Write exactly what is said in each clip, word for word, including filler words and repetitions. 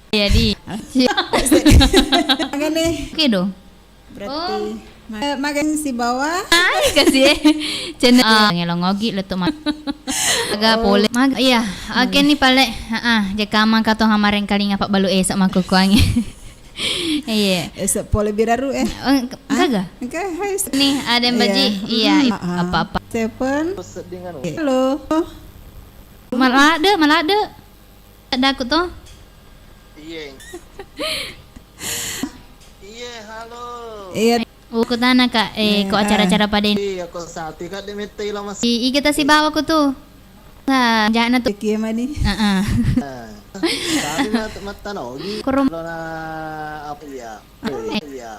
Jadi. Magane. Oke do. Berarti ma-, magang sibawa. Ai, kasih, eh. Channel, ah, ngelong ogi lettu ma-, aga pole. Mag-, iya, oke ni pale. Heeh, jekka mangka to hamareng kalinga pabbalu esa makkukuangi. Iya. Esa pole biraru, eh. Oh, gaga? Ni, ada Mbak Ji. Iya, apa-apa. Telepon. Halo. Malade, malade. Ada aku to? Iya. Iya, halo. Iya. Uku tana, Kak, eh, ko acara-acara pada ini. Iya, ko sati, Kak, de mette ila mas. I-, iga tasibawa ku tu. Nah, jana tu. Kiye mani. Heeh. Tapi mat-, mattanogi. Kurum. Lona apa iya? Iya.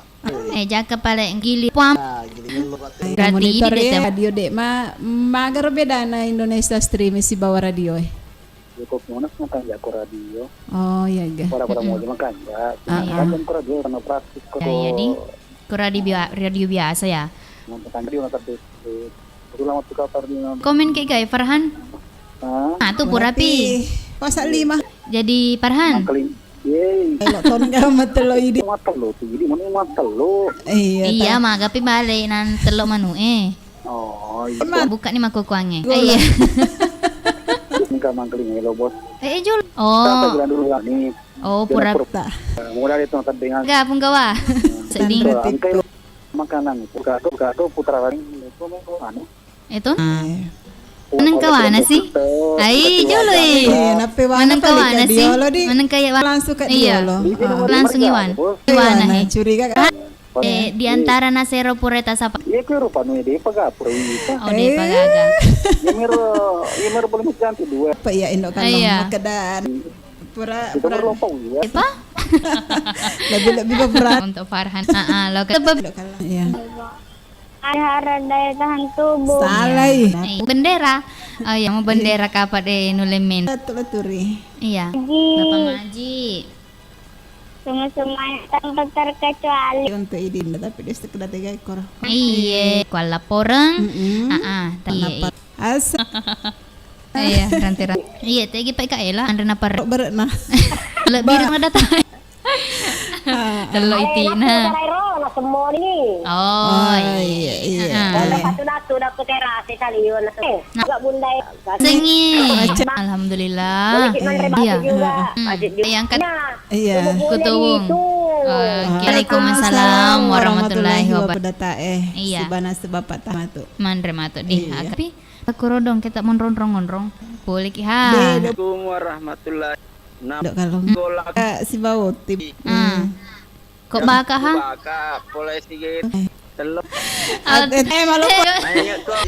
Eh, jaka pale gili puam. Ah, gili ngello kate. Berarti monitor ini ya, radio de ma-, magaro bedana Indonesia streaming sibawa radio, eh. Cukup munas makan jako radio. Oh, iya ga. Pura-pura mau makan ya. Kan ko radio karena praktis ko. Ya, iya, di. Ko radio bia-, radio biasa ya. Makan radio na tadi. Itu lama tuh kabar di. Komen ke gai Farhan. Hah? Ah, tu pura pi. Pasal lima. Jadi Farhan. Mangkeling. Yeay. Elo ton ga matello idi. Matello tu, jadi mana matello? Iya. Iya, magapi bale nan tello manu eh. Oh, iya. Buka ni makukuange. Iya. Engka mangkeling elo, Bos. Eh, eh, Jul. Oh. Kita bilang dulu ya, nih. Oh, pura. Mulai itu tadi dengan. Ga punggawa. Seding. Engka elo makanan. Buka tu, buka tu putra lain. Itu anu. Itu? Ah. Maneng kawana sih? Ai, jolo eh. Eh, nappe wana. Maneng kawana sih? Maneng kaya wa-, langsung ke diolo. Iya. Langsung iwan. Iwana he. Curiga kan? Eh, di antara nasero pureta sapa? Iya, ke rupa nu de pagapura wita. Oh, de pagaga. Imero, imero boleh mencantik dua. Apa ya, Indo, kalau makedan? Pura, pura. Apa? Lebih-lebih pura. Untuk Farhan. Ah, ah, lo ke-, iya. Ada daya tahan tubuh. Salah, ih. Eh, bendera. Oh iya, mau bendera kapa de nulemen. Betul, betul, ri. Iya. Bapak Maji. Semua-semuanya tanpa terkecuali. Untuk idin, tapi dia sekedar tiga ekor. Iya, kuala poreng. Mm-mm. Ah, ah, tapi iya. Asa. Iya, rantai-rantai. Iya, tegi pai ka ela, anre na parre. Berekna. Lebih rumah datang. Tello itina. Oh, iya, iya. Satu datu datu terasi talion. Agak bundai. Sengi. Alhamdulillah. Iya. Yang kat-, iya. Kutuwung. Waalaikumsalam warahmatullahi wabarakatuh. Iya. Sibana sebapa tamatu. Manre matu di. Tapi Kurodong kita monrong-rong-onrong. Boleh ki ha. Assalamualaikum warahmatullahi. Dok kalau. Sibawa tip. Ah. Kok baka ha? Baka, polai sige. Tello. Eh, malu. Ayo kok.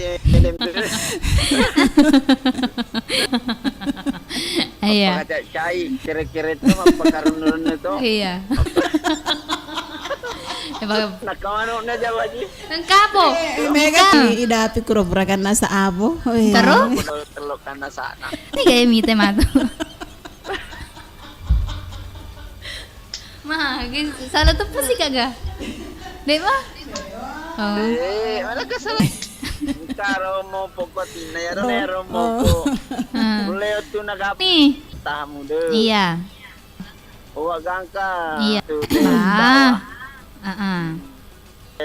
Iya. Cai, kira-kira itu apa karun-karun itu? Iya. Ya, baka. Nak kemana nak jawab lagi? Engka po. Eh, mega idapi kuro pura kan nasa abo. Oh, iya. Terus? Telok kan nasa anak. Ini gaya mite matu. Ma, gin-, salah teppu sih kagak? Dek ma? Oh. Eh, mana kesel? Karo mau pokok tina ya, ro mau po. Boleh tu nak apa? Nih. Tamu deh. Iya. Owa gangka. Iya. Tu, tu, ah. Heeh.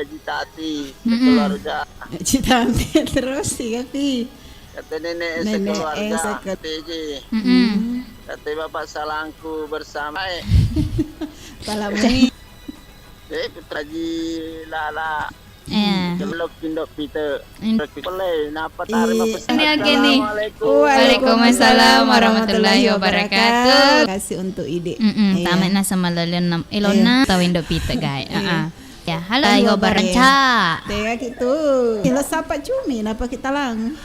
Aji Tati, keluarga. Aji Tati terus, iya, Pi. Kata nenek sekeluarga, P J. Mm-mm. Kata bapak salangku bersama, eh. Salam ini. Eh, Putra Ji Lala. Eh. Celok Pindok Pite. Pele, napa tarima pesan? Ini oke nih. Assalamualaikum. Waalaikumsalam warahmatullahi wabarakatuh. Terima kasih untuk ide. Mm-mm, tamat nasa malalian nam-, elona tau Indo Pite, guys. Heeh. Ya, halo, Iwa Baranca. Tega gitu. Kilo sapa cumi, napa kita lang?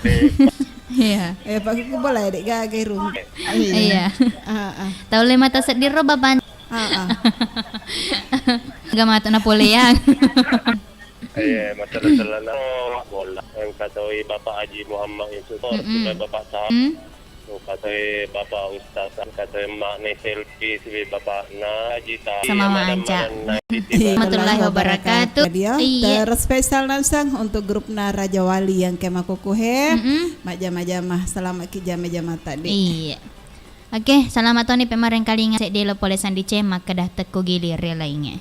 Iya. Eh, pakai ku boleh dek gagai rum. Iya. Ah, ah. Tau le mata sedih ro baban. Ah, ah. Gak mata na pole ya. Iya, masalah-masalah na bola. Yang kata Bapak Haji Muhammad Yusuf, Bapak Sahab. Katoi Bapak Ustaz, katoi Mak ne selfie sibi Bapak na jita. Sama Mak Anca. Warahmatullahi wabarakatuh. Dia terspesial langsung untuk grup na Raja Wali yang kemakukuhe. Majama-jama, selamat ki jama-jama tadi. Iya. Oke, salama toni pemarengkalinga, seddi lo pole sandice makkeda tekku gili ri laingnge.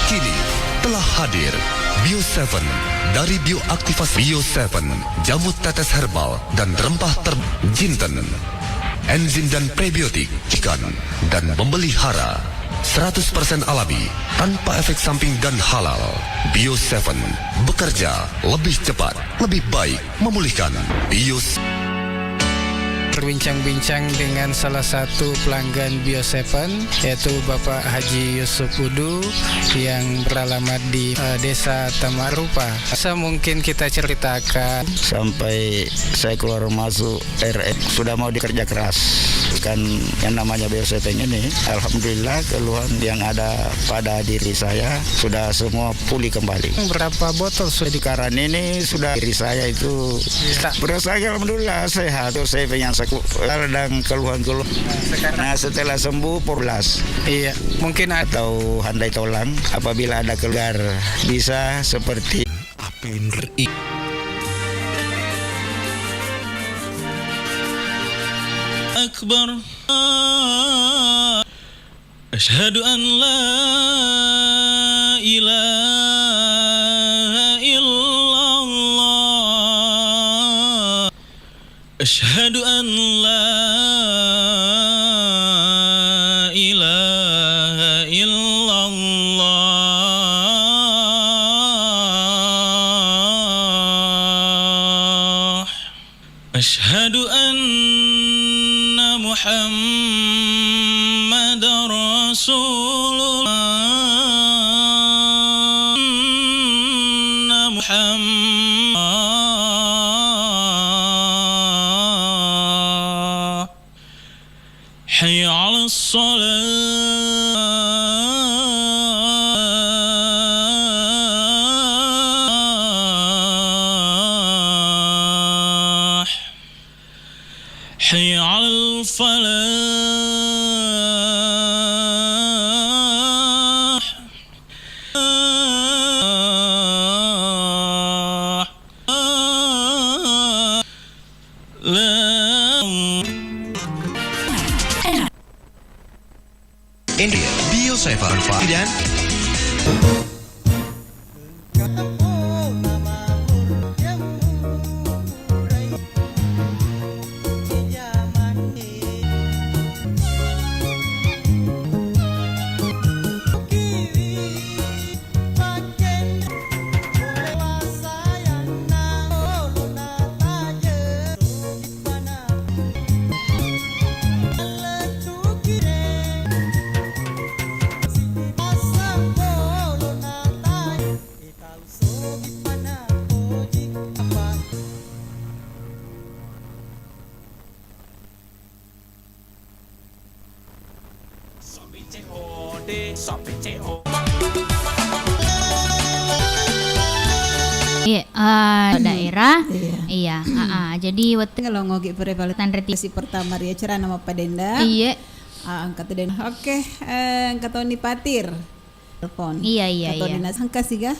Kini telah hadir Bio tujuh, dari bioaktivasi Bio tujuh, jamu tetes herbal dan rempah ter-, jinten, enzim dan prebiotik, ikan, dan memelihara. Seratus persen alami, tanpa efek samping dan halal. Bio tujuh bekerja lebih cepat, lebih baik, memulihkan. Bio Berbincang-bincang dengan salah satu pelanggan Bio tujuh, yaitu Bapak Haji Yusuf Udu yang beralamat di, eh, Desa Tamarupa. Masa mungkin kita ceritakan. Sampai saya keluar masuk R M, sudah mau dikerja keras. Kan yang namanya Bio tujuh ini, alhamdulillah keluhan yang ada pada diri saya sudah semua pulih kembali. Berapa botol sudah di- Sekarang ini sudah diri saya itu Iya. Berasa alhamdulillah sehat. Tuh saya penyakit dan keluhan-keluhan. Nah, sekarang. Nah, setelah sembuh, polas. Iya, mungkin ada. Atau handai tolang, apabila ada keluar, bisa seperti Apin Ri. Akbar. Asyhadu an la ilaha illallah. Asyhadu an la ilaha illallah. Asyhadu anna Muhammadar Rasulullah. Anna Muhammad. Hayya 'alas shalah. Hayya 'alal falah. Indria, Bio Saiful Anfar, dan Iya, eh, daerah. Iya. Iya, ah, ah. Jadi, wettu kalau ngogi pura balik tanre ti- si pertama ri acara nama Padenda. Iya. Ah, angkat den. Oke, eh, angkat Toni Patir. Telepon. Iya, iya, iya. Toni nas-, engka siga?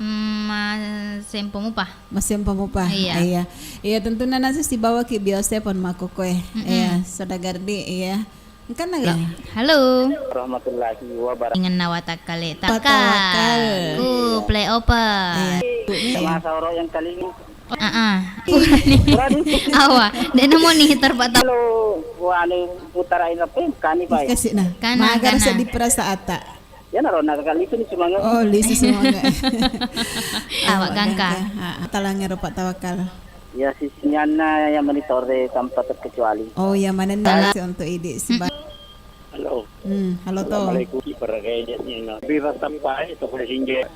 Mm, masempo mupa. Masempo mupa. Iya. Iya. Iya, tentunna nasi sibawa ki biasa pon makkokkoe. Mm-mm. Iya, Sodagardi, iya. Engka na. Iya. Halo. Warahmatullahi wabarakatuh. Ingenna watakkale. Taka. Watawakal. Ku play open. Iya. Sama sauro yang kali ini. Ah, ah. Awa, de' namo ni terpatah. Kalau anu putarai apa, kani, Pak? Kasih nah. Kana, maga rasa kana. Di perasaan tak? Ya, naro na kali itu ni semangat. Oh, lisu semangat. Awak gangka. Gangka. Ha, talangnya rupa tawakal. Ya, sisinya yang monitor tanpa terkecuali. Oh, ya, mana nih untuk idi sebab. Halo. Hmm, halo, to. Assalamualaikum. Ki para kaya ni, no. Tapi rasa pai to, pada singgah.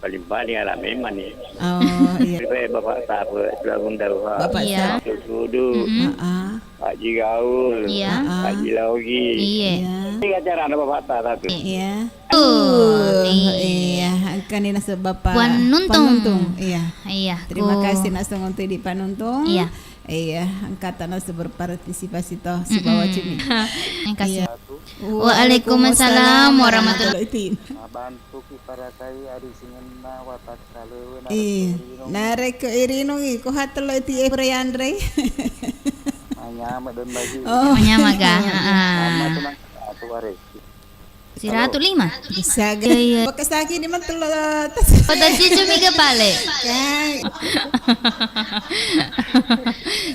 Paling-paling ala memang ni. Oh, iya. Tapi Bapak Sapu, Tulang Dawa. Bapak Iya. Sapu. Sudu. Mm-mm. Ah, ah. Pak Ji Gaul. Iya. Ah, ah. Pak Ji Laugi. Iya. Iya. Ini acara anak Bapak Ta, tapi. Iya. Oh, iya. Iya, engka ni nasib Bapak Panuntung. Panuntung, iya. Iya, terima kasih nasib untuk di Panuntung. Iya. Iya, engka ta nasib berpartisipasi toh, sibawa cumi. Engka si- Iya. Waalaikumsalam warahmatullahi. Nabantuki parakai adi singenna watakkalewena. Iya. Narekko irinungi, ko hatelo iti e pura yanre. Manyama dan bagi. Oh. Manyama ga? Iya. Heeh. Mama tenang, aku arek. Siratu lima. Saga. Iya, iya. Bekas lagi di mantel tas. Kota Cicu miga pale. Kai.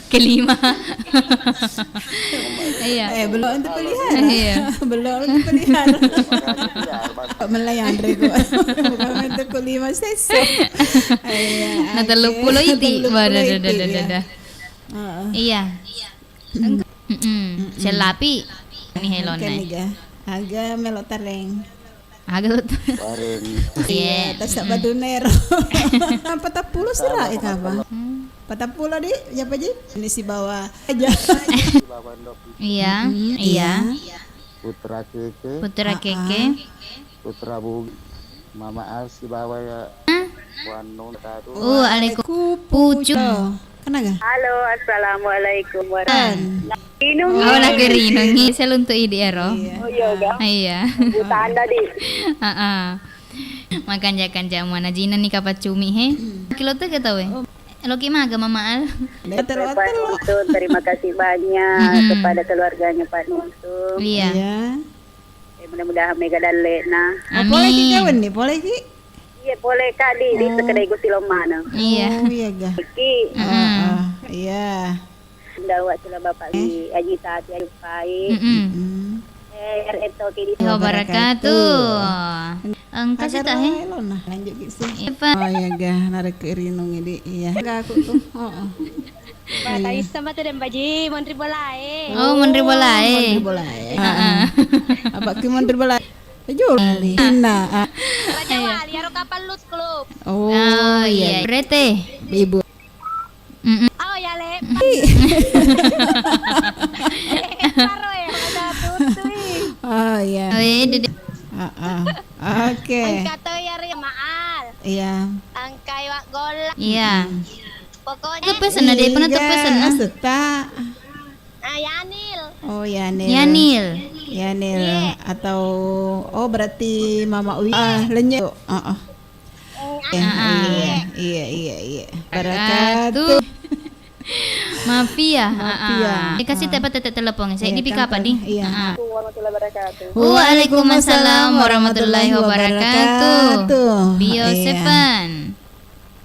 Kelima. Iya. Eh, belum untuk pelihara. Iya. Belum untuk pelihara. Melai Andre gua. Bukan untuk kelima sesok. Iya. Nah, oke. Tellu pulo iti. Tellu pulo waduh, iti, dadah, dadah, ya. Dadah. Heeh. Iya. Mm-mm. Sellapi ni helona. Engkaniga. Aga melo tareng. Aga lo ta-, wareng. Iya, iya, tasabbatunero. Patappulo sira e kaba. Hmm. Patappulo di, siapa ji? Ini sibawa aja. Iya, mm-mm, iya. Iya. Putra Keke. Putra Keke. Putra Bugis, Mama Al sibawa ya. Hah? Wannung tadu. Oh, alaikum. Pucu. Oh, kenaga? Halo, assalamualaikum warahmatullahi. Inung. Oh, lagi rinungi seluntu idi ero. Iya. Oh, iya, ga? Iya. Buta anda di. Heeh. Makanja-kanja muana jina ni kapacumi he. Kilo tu ketawe. Loki maga Mama Al. Terima kasih banyak kepada keluarganya Pak Nuntung. Iya. Iya. Eh, mudah-mudahan mega dalle'na. Oh, pole ki. Amin. Kawan ni, pole ki? Iya, pole ka di, di sekedai gusi lomana. Iya. Oh, iya ga. Iki. Mm-mm. Ah, ah, iya. Ndawa sila bapak di Aji Tati, Aji Pai. Mm-mm. Mm-mm. Eh, R N Toki di wabarakatuh. Wabarakatuh. Engka sita he? Lanjut ki sih. Iya, Pak. Oh, iya ga, narekko irinung idi, iya. Enggak aku tuh. Oh, oh. Ba, iya. Taissa matu den baji, monri bolae. Oh, monri bolae. Monri bolae. Heeh. Apa ki monri bolae? Jul. Tina. Raja Wali, aro kapal Lut Club. Oh, iya. Rete. Ibu. Mm-mm. Oh, ya, Le. Ih. Eh, paro ya, ada tutui. Oh, iya. Oh, iya, dede. Heeh. Oke. Engka to ya, Ri, Maal. Iya. Engkai wa golla. Iya. Mm-mm. Pokoknya teppeseng na, de' pernah teppeseng na. Asetta. Ah, Yanil. Oh, Yanil. Yanil. Yanil. Iya. Atau, oh, berarti Mama Uwi. Ah, Lenye. Oh, oh. Eh, iya, iya, iya, iya. Barakatuh. Mafia. Mafia. Ah, ah. Eh, kasih tepa tete telepon, saya di pick up, di. Iya. Ah, ah. Warahmatullahi wabarakatuh. Waalaikumsalam warahmatullahi wabarakatuh. Bio Seven.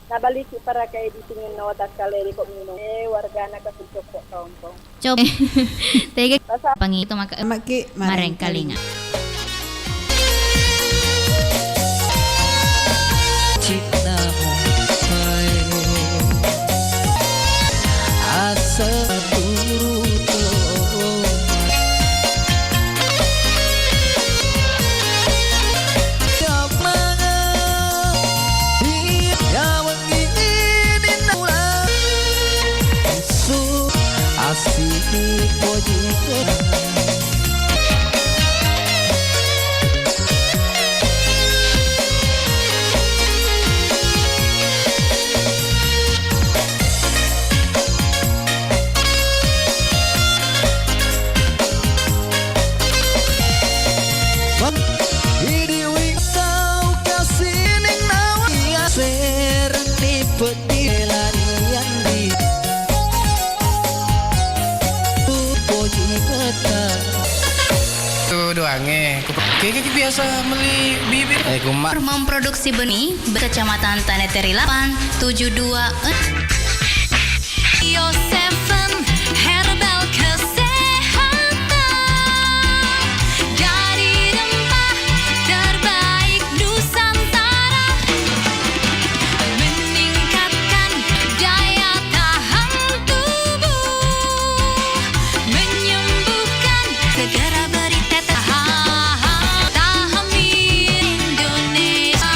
Nabaliki parakai di singin no takkale ri ko minung. Eh, wargana kasih cokok tongkong. Cop. Tega pangitu maka maki marengkalinga. Asa turuto. Iya, wengi ini naula. Su, asik poji. Idi wingkau kasining nawa, iya sereng ni peddi larian di. Poji kata. Tu doange, ku-, keke biasa meli bibir. Eh, kuma. Memproduksi benih, Kecamatan Taneteri delapan tujuh dua. Bio Seven, herbal kesehatan dari rempah terbaik Nusantara, meningkatkan daya tahan tubuh, menyembuhkan segera beri teteh. Tahan Indonesia.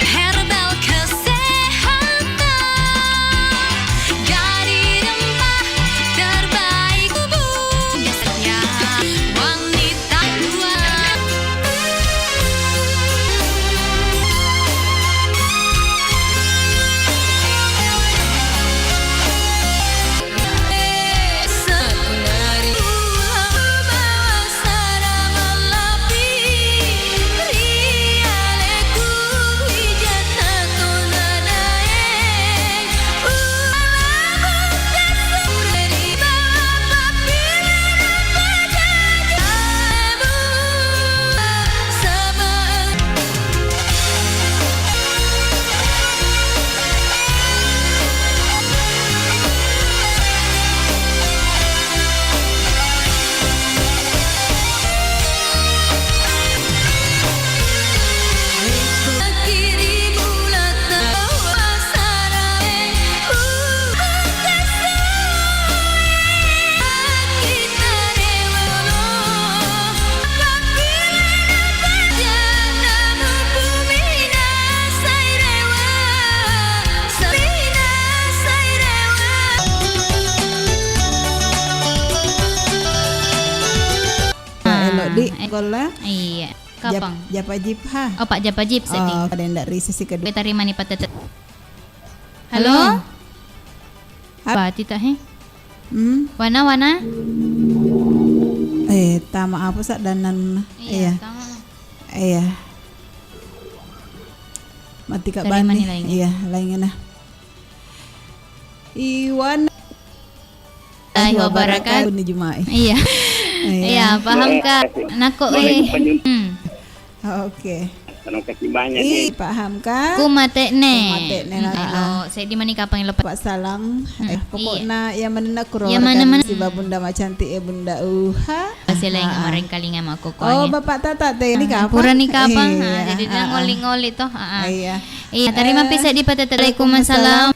Herbal kesehatan dari rempah terbaik tubuh. Biasanya wanita dua. Elo di eh, golla. Iya. Jap-, Kapang. Japa Jip ha. Oh, Pak Japa Jip seddi. Oh, pada ndak ri sesi kedua. Beta rimani patete. Halo? Halo? Apa tita he? Hmm? Wana, wana? Eh, tama apa sak danan? Iya, iya. Tama. Iya. Mati Kak Bani. Iya, lainnya nah. Iwan. Warahmatullahi wabarakatuh. Ini Juma'i. Iya. Iya. Iya, paham, Kak. Nako, eh. Hmm. Oke. Terima kasih banyak, ih, nih. Paham, Kak? Ku mate'ne. Ku mate'ne lah. Hmm, elo, seddi mani kapang lepas. Pak Salang. Hmm, eh, pokokna iya. Iya manenna kuro. Iya mana-mana. Siba Bunda Macantik, eh, Bunda Uha. Masih lain kemarin kali nggak mau kok. Oh, Bapak Tata teh ini kapang? Pura ni kapang. Iya. Ha, jadi dia ngoli-ngoli toh. Ha, ha. Iya. Iya, terima kasih di Pak Tata. Waalaikumsalam.